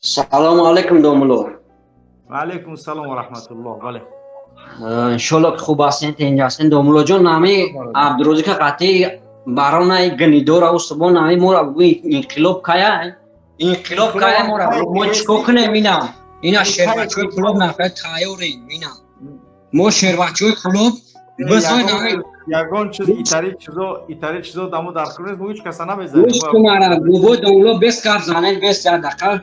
Салому алайкум, домулло. Ва алайкум салом ва раҳматуллоҳ, бале. Иншолло, ки хуб ҳастен, тинҷ ҳастен, домуллоҷон. Нами Абдурозика қатъи баронаи гнидора усубон нами мора бугӯ, инқилоб кая, инқилоб кая, мора мо чико кунем? Ина шербачои Кулоб нафар тайёрем, ина мо шербачои Кулоб. Ягон чиз, итари чизо, итари чизо даму дар кунед, мо ҳеҷ каса намезанем. Гӯш кунара, бобо домулло, бес гап занед, бес як дақиқа.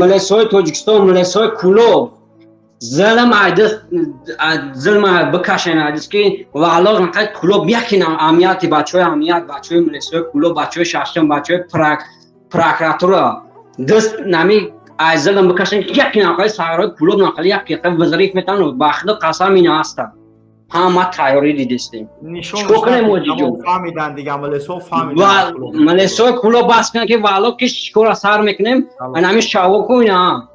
Милисҳои Тоҷикистон, милисҳои Кулоб, зилм айдис, зилм бикашен айдис, ки валлоҳ нақад Кулоб яки амнияти, бачаҳои амният, бачаҳои милисҳои Кулоб, бачаҳои шашум, бачаҳои прокуратура даст нами ай зилм бикашен, яки нақали саҳрои Кулоб нақали яки взрыв метавон. Ба худо қасам, ина ҳастам, ҳама тайёрӣ дидистем. Чикор кунем, оҷиҷон? Фаҳмидан дига, милисҳо фаҳмидан. Милисҳои Кулоб бас кунанд, ки валлоҳ ки чикора сар мекунем. Ҳамин шавоку ина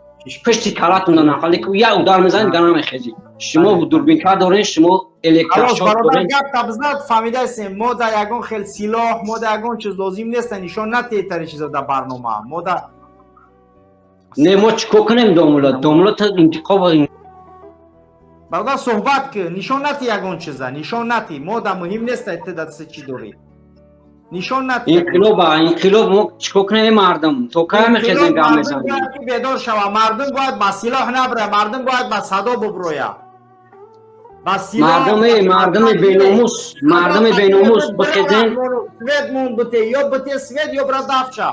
пишти калатон нақали як удар мезанед, дига намехезӣ. Шумо дурбинка дорен, шумо электрошок дорен. Гап табзнат, фаҳмидаистем. Мо да ягон хел силоҳ, мо да ягон чиз лозим нест, нишон натиҳед тари чизо дар барнома мо да. Не, мо чикор кунем, домулло? Домулло, та интиқоб. Бародар, суҳбат ки, нишон натӣ ягон чиза, нишон натӣ. Мо да муҳим нест, ту да чӣ дорӣ, нишон натӣ. Инқилоб, инқилоб, мо чикор кунем, мардум? То кай мехезем, гап мезанем? Ки бедор шава мардум, бояд ба силоҳ набра, мардум бояд ба садо буброя. Мардуми беномус, мардуми беномус, бихезем. Свет мон бите, ё бите свет, ё бра дафча.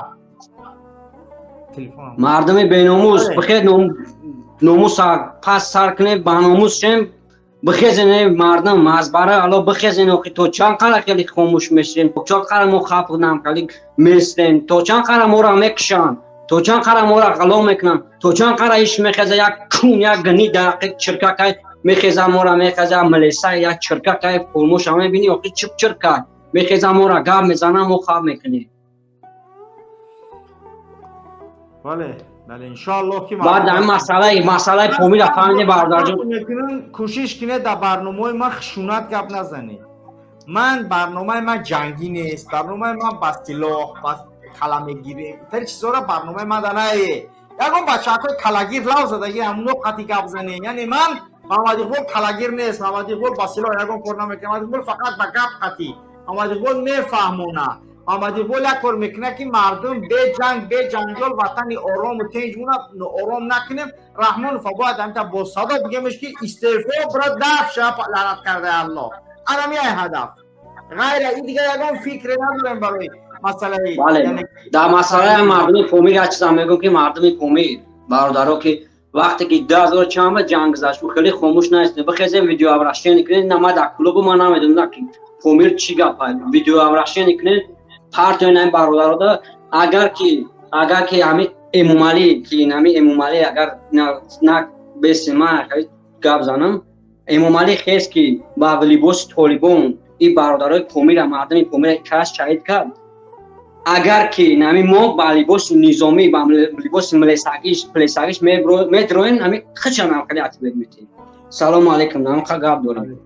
Мардуми беномус, бихез, номуса пас сар кунем, ба номус шем, бихезен, мардум, аз бара ало бихезен. Охи, то чанд қара хеле хомӯш мешем? То чанд қара мо хап намқали местем? То чанд қара моро мекушанд? То чанд қара моро ғалом мекунанд? То чанд қара иш мехеза, як кун, як гни дақиқ чиркакай мехеза, мора мехеза, милиса як чиркакай, формоша мебини, охи, чип чиркай мехеза, мора гап мезана, мо хап мекунем. Бале, бале, иншоаллоҳ ки баъд ҳамин масъалаи Помира фаҳмиде, бародарҷон. Кӯшиш кунед, дар барномаҳои ман хушунат гап назанед. Ман барномаи ман ҷангӣ нест, барномаи ман ба силоҳ, ба каламегирӣ, тари чизора барномаи ман да нае. Ягон бачаҳакои калагир лав задаги, ҳамуно қати гап занед. Яъне ман, Муҳаммад Иқбол, калагир нест, Муҳаммад Иқбол ба силоҳ ягон кор намекунад, Муҳаммад Иқбол фақат ба гап қатӣ. Муҳаммад Иқбол мефаҳмона, Муҳаммад Иқбол як кор мекунад, ки мардум бе ҷанг, бе ҷанҷол, ватани орому тинҷ мона ором накунем. Раҳмонов бояд ҳамита бо садо бигемеш, ки истеъфо бира, даф ша, лаънат кардаи Аллоҳ. Анами ай ҳадаф, ғайра ин дига ягон фикре надорем барои масъалаи. Бале, дар масъалаи мардуми Помир як чизам мегӯм, ки мардуми Помир, бародаро, ки вақте ки 2000 чанд ҷанг гузашт, хеле хомӯш наистем, бихезем, видеообращение кунед. На, ма дар клубу ман намедонам, ки Помир чӣ гап. Видеообращение кунед, партияи ин бародарода. Агар ки ҳами Эмомалӣ, ки ҳами Эмомалӣ, агар на беси ман гап занам, Эмомалӣ хес, ки ба либоси толибон ин бародарои Помира, мардуми Помира кас шаҳид кард, агар ки нами мо ба либоси низомӣ, ба либоси милисагиш, плесагиш медроен, ҳами хича намхали ответ метиҳем. Салому алайкум, намха гап дорем.